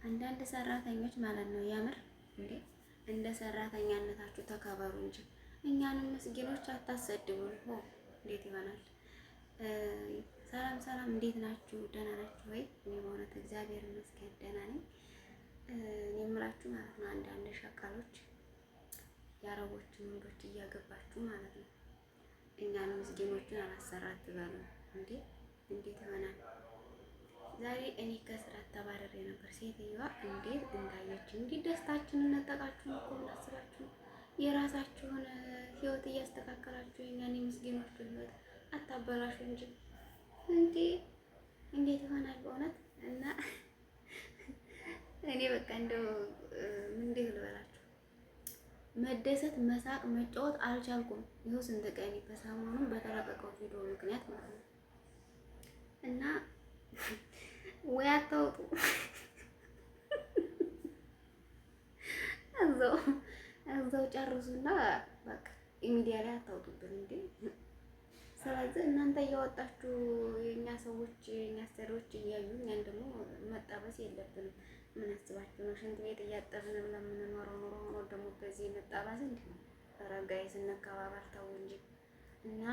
አንዳንድ ሰራተኞች ማለት ነው የምር እንዴ እንደ ሰራተኛነታችሁ ተከበሩ እንጂ እኛንም ምስኪኖች አታሰድቡን። ሆ እንዴት ይሆናል? ሰላም ሰላም፣ እንዴት ናችሁ? ደህና ናችሁ ወይ? እኔ በእውነት እግዚአብሔር ይመስገን ደህና ነኝ። እኔ የምላችሁ ማለት ነው አንዳንድ ሸቃሎች የአረቦችን ወንዶች እያገባችሁ ማለት ነው እኛን ምስኪኖችን አላሰራት ትበሉ እንዴ! እንዴት ይሆናል? ዛሬ እኔ ከስራ ተባረሬ ነበር። ሴትዮዋ እንዴት እንዳየች እንዲህ ደስታችንን ነጠቃችሁን እኮ ምን አስባችሁ የራሳችሁን ህይወት እያስተካከላችሁ የእኛን የምስኪኖቹን ህይወት አታበላሹ እንጂ እንዴ! እንዴት ይሆናል በእውነት እና እኔ በቃ እንደው እንዴት ልበላችሁ መደሰት፣ መሳቅ፣ መጫወት አልቻልኩም። ይኸው ስንት ቀን በሰሞኑን በተለቀቀው ቪዲዮ ምክንያት ማለት ነው እና ወይ አታውጡ እዛው እዛው ጨርሱና በቃ ሚዲያ ላይ አታውጡብን እንዴ። ስለዚህ እናንተ እያወጣችሁ የእኛ ሰዎች የእኛ ሰሪዎች እያዩ እኛን ደግሞ መጣበስ የለብንም። ምን አስባችሁ ነው? ሽንት ቤት እያጠብን ለምንኖረው ኑሮ ሆኖ ደግሞ በዚህ መጣባስ እንዴ ነው? ኧረ guys እንከባበር ተው እንጂ እና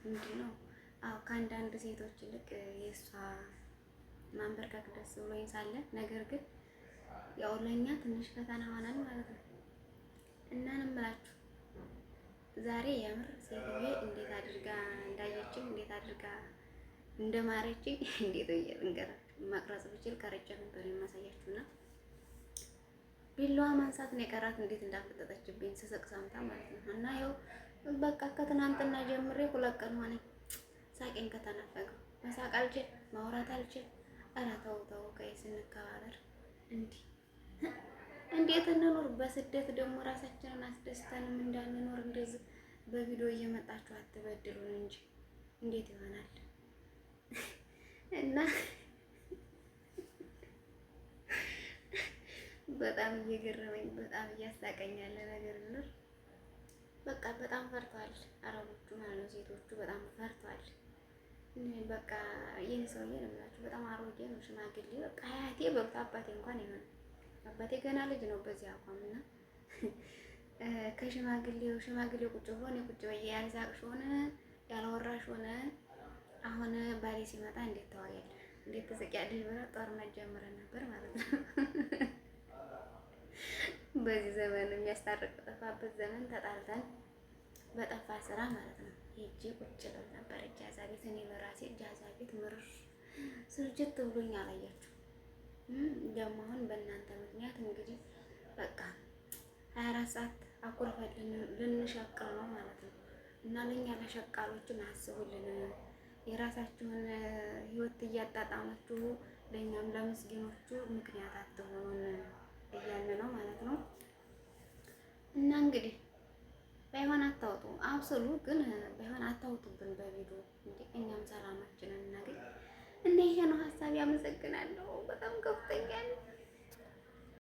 ምንድን ነው አዎ ከአንዳንድ ሴቶች ይልቅ የእሷ ማንበርከክ ደስ ብሎኝ ሳለ ነገር ግን ያው ለእኛ ትንሽ ፈተና ሆነን ማለት ነው። እና እምላችሁ ዛሬ የምር ሴትዬ እንዴት አድርጋ እንዳየችኝ እንዴት አድርጋ እንደማረችኝ እንዴት ብዬ ልንገራችሁ። መቅረጽ ብችል ቀርጬ ነበር የማሳያችሁና ቢላዋ ማንሳት ነው የቀራት እንዴት እንዳፈጠጠችብኝ ስስቅ ሰምታ ማለት ነው። እና ይኸው በቃ ከትናንትና ጀምሬ 2 ቀን ሆነኝ። ሳቄን ከተናፈገው መሳቅ አልችል፣ ማውራት አልችል። ኧረ ተው ተው፣ guys እንከባበር። እንዲህ እንዴት እንኖር? በስደት ደግሞ ራሳችንን አስደስተንም እንዳንኖር እንደዚህ በቪዲዮ እየመጣችሁ አትበድሉን እንጂ እንዴት ይሆናል? እና በጣም እየገረመኝ በጣም እያሳቀኝ ያለ ነገር ቢኖር በቃ በጣም ፈርተዋል አረቦቹ ማለት ነው። ሴቶቹ በጣም ፈርተዋል። በቃ ይህን ሰውዬ ነው የምላችሁ፣ በጣም አሮጌ ነው፣ ሽማግሌ በቃ አያቴ በሉት አባቴ እንኳን አይሆንም። አባቴ ገና ልጅ ነው በዚህ አቋም እና ከሽማግሌው ሽማግሌው ቁጭ ብሎ እኔ ቁጭ ብዬ ያልሳቅሽ ሆነ ያላወራሽ ሆነ አሁን ባሌ ሲመጣ እንዴት ታወሪያለሽ እንዴት ትስቂያለሽ ብላ ጦርነት ጀምረን ነበር ማለት ነው። በዚህ ዘመን የሚያስታርቅ በጠፋበት ዘመን ተጣልተን በጠፋ ስራ ማለት ነው። ሄጄ ቁጭ ብል ነበር እጃዛ ቤት። እኔ ለራሴ እጃዛ ቤት ምርር ስርጅት ብሎኝ አላያችሁ። ደግሞ አሁን በእናንተ ምክንያት እንግዲህ በቃ 24 ሰዓት አኩርፈን ልንሸቅል ነው ማለት ነው። እና ለእኛ ለሸቃሎችም አስቡልን። የራሳችሁን ህይወት እያጣጣማችሁ ለእኛም ለምስኪኖቹ ምክንያት አትሆኑን እያልን ነው ማለት ነው። እና እንግዲህ ባይሆን አታውጡ አብስሉ፣ ግን ባይሆን አታውጡብን በቪዲዮ እንዴ፣ እኛም ሰላማችንን እናገኝ። እና ይሄ ነው ሀሳብ። ያመሰግናለሁ። በጣም ከፍተኛል።